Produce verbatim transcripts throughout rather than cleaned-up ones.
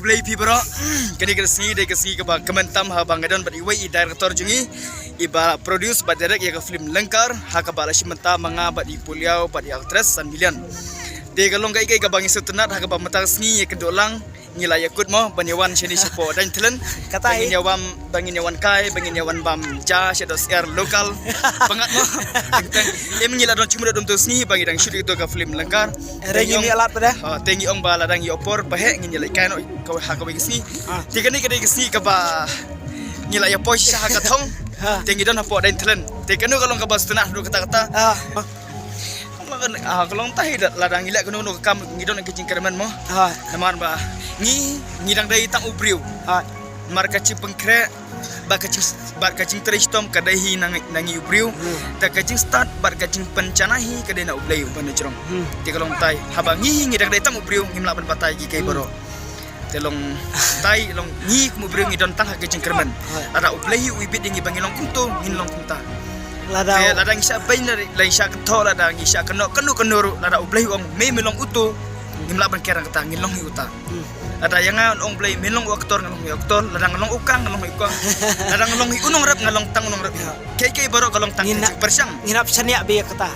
Khublei phi baroh. Kane ka sngi dei ka sngi kaba kmen tam haba nga don bad iwei i director jong ngi, iba produce bad direct ïa ka film Lyngkar, ha kaba la shim bynta ma nga bad i Puliaw bad i actress San Million. Te ka long kaei kaei kaba ngi sngewtynnat ha kaba mynta ka sngi ïa kynduh lang ngi la ïakut mo ban ïawan shane shapoh Dainthlen. Kata ba ngin ïawan, ba ngin ïawan kai, ba ngin ïawan bam ja shadoh syiar local. Pyngat mo. Teng teng. Em ngi la don chimrut dum tu sngi ba ngi dang shoot ïa ka film Lyngkar. Re ngi mi alat pada. Ha, te ngi ong ba la dang ïoh por ba heh ngin ïa leit kai noh ka ha kawei ka sngi. Ah. Te kane ka dei ka sngi kaba ngi la ïa poi sha ha ka thong. Ha. Te ngi don hapoh Dainthlen. Te kano ka long kaba sngewtynnat haduh katta katta. Ah. Ka long, ah, ka long tahi da, lada ngi leh kano kano ka kam ngi don ka jingkyrmen mo. Ha. Namar ba ngi, ngi dang dei tang u briew. Ha. Namar ka jingpynkhreh bad ka jing, bad ka jingtrei shitom ka dei hi na ngi, na ngi u briew. Hmm. Te ka jingstad bad ka jingpynjanai hi ka dei na U Blei uba nongpynjrong. Hmm. Te ka long tahi haba ngi, ngi dang dei tang u briew ngim lah ban batai kiei kiei baroh. Te long tahi long ngi kum u briew ngi don tang ha ka jingkyrmen. Hooid. Lada U Blei hi u ibit ïa ngi ba ngin long kumto, ngin long kumta. Lada te lada ngi shah beiñ, lada ngi shah kynthoh, lada ngi shah kynnoh kano kano ruh, lada U Blei u ong me me long uto, ngim lah ban ker ïa kata, ngin long hi uta. Hmm. Lada ïa nga ong Blei me long u actor, nga long hi u actor, lada nga long u kang, nga long hi u kang. Lada nga long hi u nongrep, nga long tang u nongrep. Ya. Kiei kiei baroh ka long tang ka jingpyrshang. Ngin ap shaniah beit ïa kata.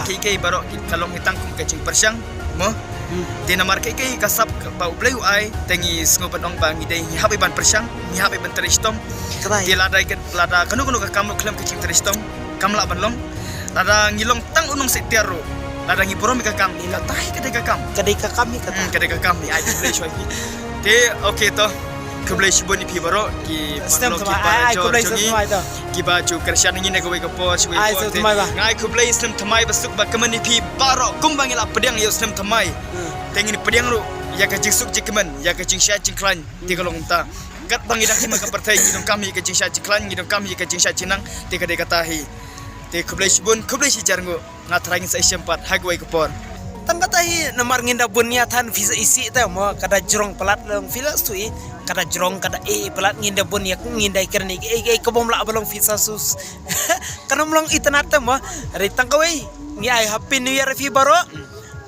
Kiei kiei baroh ka long hi tang kum ka jingpyrshang mo. Hmm. Te namar kiei kiei ka sap ba U Blei u ai, te ngi sngew ban ong ba ngi dei ngi hap ban pyrshang, ngi hap ban trei shitom. Te lada, lada kano kano ka kam ruh khlem ka jingtrei shitom kam lah ban long. Lada ngi long tang u nongsiej tiar ruh, lada ngi burom ïa ka kam, kata hi ka dei ka kam. Ka dei ka kam hi kata. Hmm, ka dei ka kam hi, ai khublei shibun. Te okay to. Khublei shibun ïa phi baroh ki paralok ki parajor jong ngi kiba ju kyrshan ïa ngi na kawei ka por sha kawei ka por. Nga ai khublei snem thymmai ba suk ba kmen ïa phi baroh kumba ngi la pdiang ïa u snem thymmai. Hmm. Te ngin pdiang ruh ïa ka jingsuk jingkmen, ïa ka jingshai jingkhlaiñ. Te ka long kumta. Katba ngi dang hi man ka pyrthei ngi donkam ïa ka jingshai jingkhlaiñ, ngi donkam ïa ka jingshai jingnang. Te ka dei kata hi. Te khublei shibun, khublei shihajar nguh. Nga trai ngin sa ïashem pat ha kawei ka por. Tang kata hi namar ngin da bun ïa than phi sa isih te mo, ka da jrong palat long phi la sui, ka da jrong ka da eh palat ngin da bun ïa, ngin da kren ïa kaei kaei ka bym lah ba long phi sa sus. Kan ym long itynnad te mo. Re tang kawei ngi ai happy new year ïa phi baroh.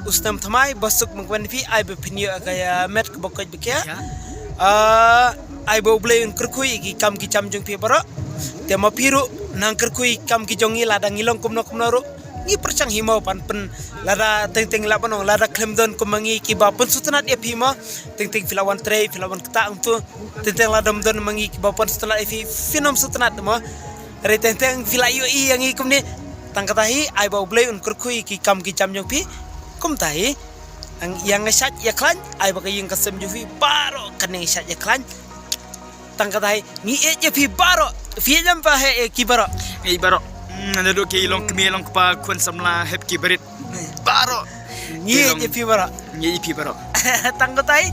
U snem thymmai ba suk ban kmen ïa phi, ai ba phin ïoh ka ïa met kaba koit ba khiah. Ah, ai ba U Blei un kyrkhu ïa ki kam ki jam jong phi baroh. Te ma phi ruh nang kyrkhu ïa ki kam ki jong ngi, lada ngi long kumno kumno ruh ngi pyrshang hi mo ban pyn, lada teng teng lah ban ong lada khlem don kum ma ngi kiba pynsngewtynnat ïa phi mo. Teng teng phi la wan trei, phi la wan ktah hangto. Teng teng lada ym don ma ngi kiba pynsngewtynnat ïa phi, phin ym sngewtynnat mo. Re teng teng phi la ïohi ïa ngi kumne. Tang kata hi ai ba U Blei un kyrkhu ïa ki kam ki jam jong phi. Kumta hi. Ïa nga shait ïa khlaiñ ai ba ka ïing ka sem jong phi baroh kan ïa nga shait ïa khlaiñ. Tang kata hi ngi ïeit ïa phi baroh. Phi ïeit ïa phi, eh, ki baroh. Ïeit baroh. Hmm, naduh ki long kmie long kpa khun samla hep ki barit. Baroh. Ngi ïeit ïa phi baroh. Ngi ïeit ïa phi baroh. Tang kata hi.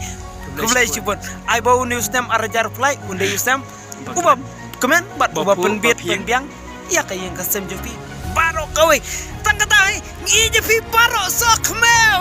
Khublei shibun. Ai ba une u snem ar hajar phlai, une u snem uba kmen bad uba pynbit pynbiang ïa ka ïing ka sem jong phi baroh kawei. Tang kata hi ngi ïeit ïa phi baroh sohkhmew.